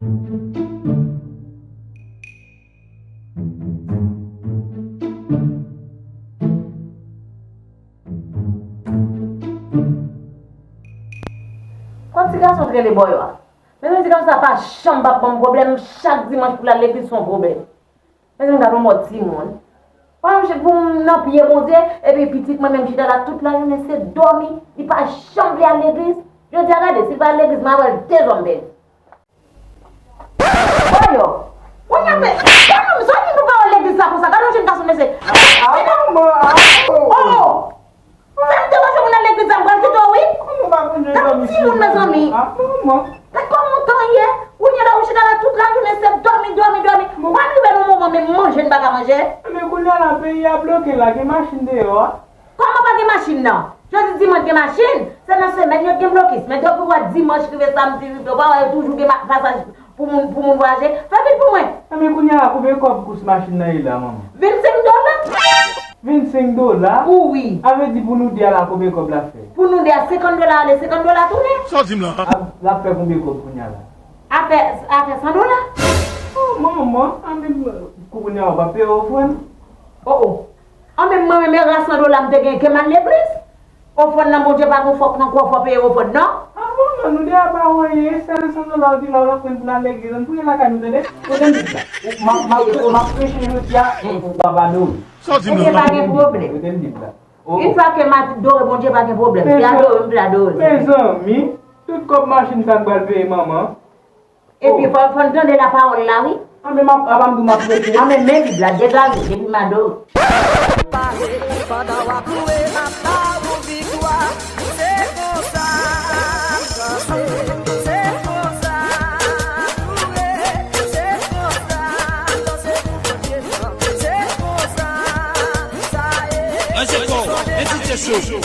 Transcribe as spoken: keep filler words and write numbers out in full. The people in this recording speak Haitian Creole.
Kot ti gason t rele bò yo a? Mezanmi, ti gason sa pa janm p ap ban m pwoblèm, chak dimanch pou l al legliz se yon pwoblèm. Mezanmi, gad yon mò timoun. Pandan m chita pou m nan pye Bondye, epi pitit mwen menm chita la tout lajounen se dòmi, li pa janm vle al legliz. Jodi a gade, si l pa al legliz, m a wè l dezòm pèdi. Voyou! Kounye a, men, gade yon zanmi pou pawòl legliz la konsa, gade yon jèn gason mesye. Ah, manman, ah, oh. Oh! Ou fè m deranje moun nan legliz la, m pral kite w, wi. Kòman w pa konn jwenn dòmi sou moun, mezanmi? Ah, manman. Gad kòman w tan ye. Kounye a la, ou chita la tout lajounen, se dòmi, dòmi, dòmi. Ou pa rive nan moman, menm manje n pa ka manje. Men kounye a la, peyi a bloke la, gen machin deyò a. Kòman pa gen machin nan? Jodi dimanch gen machin, se nan semèn yo t gen blokis. Men depi w wè dimanch rive samdi rive, w pa wè yo toujou gen ma- pasaj pou moun, pou moun vwayaje? Fè vit pou mwen. Enben kounye a la, konbyen kòb kous machin nan ye la, manman? Vennsenk dola. Vennsenk dola? Wi. A vle di pou nou de a la, konbyen kòb l ap fè? Pou nou de a, senkant dola ale, senkant dola tounen. Sa w di m la? Ap, l ap fè konbyen kòb kounye a la? Afè, afè san dola. Oh, manman, a menm kounye a w pa peye ofrann? Oh, oh. An menm mwen menm, e ras san dola m te gen ke m al legliz. Ofrann nan, Bondye pa gon fòk nan kò fò peye ofrann nan. Ah, manman, nou de a pa wè anyen, sèl san dola w di la w ap pran pou n al legliz, ann tounen lakay nou, tande? Kote m Bib la? Ou, m ap, m ap, m ap preche jodi a, ou, ou pa adore. Sa w di m la? Ebyen, pa gen pwoblèm. Kote m Bib la? Oh, yon fwa ke m adore Bondye, pa gen pwoblèm. Se adore m vle adore. Mezanmi, tout kòb machin sa n pral peye, manman. Epi fò, fò n tande lapawòl la, wi. An men m ap, apa m di w m ap preche? An men, men Bib la, degaje, depi m adore. Pale, pandan w ap louwe, m ap ba ou viktwa. Se konsa m danse, se konsa m louwe, se konsa m danse pou Bondye, se konsa sa ye. Ranje kò w, men ti tchèch yo.